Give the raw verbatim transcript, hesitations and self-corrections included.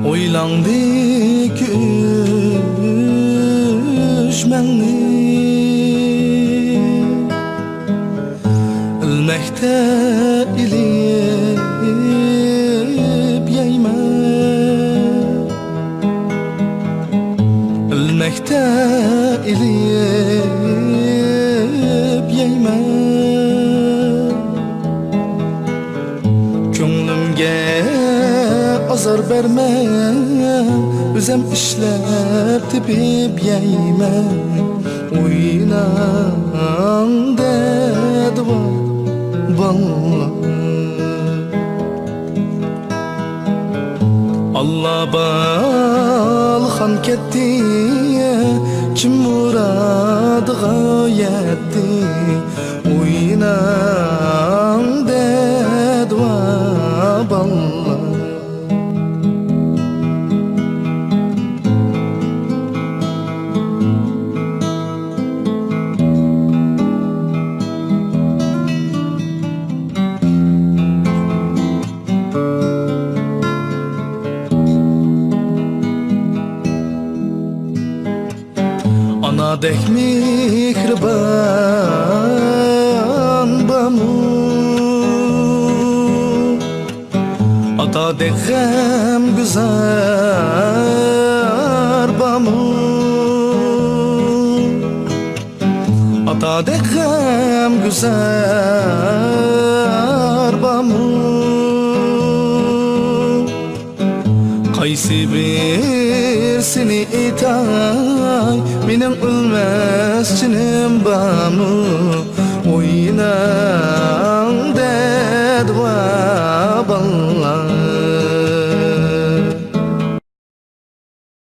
ئويلاڭدى كۈمۈش مەڭنى، ئىلمەكتە ئېلىپ يەيمەن. ئىلمەكتە ئېلىپ يەيمەن. كۆڭلۈمگە ئازار بەرمە، ئۆزۈم ئىشلەپ تېپىپ يەيمەن. ئويناڭ دەدىۋا بالىلار. ئاللا بالىخان كەتتى، كىم مۇرادىغا يەتتى. ئويناڭ دەدىۋا بالىلار. ئانادەك مېھرىبان بارمۇ؟ ئاتادەك غەمگۈزار بارمۇ؟ ئاتادەك غەمگۈزار بارمۇ؟ قايسى بىرسىنى ئېيتاي، مېنىڭ ئۆلمەس جېنىم بارمۇ؟ ئويناڭ دەدىۋا بالىلار.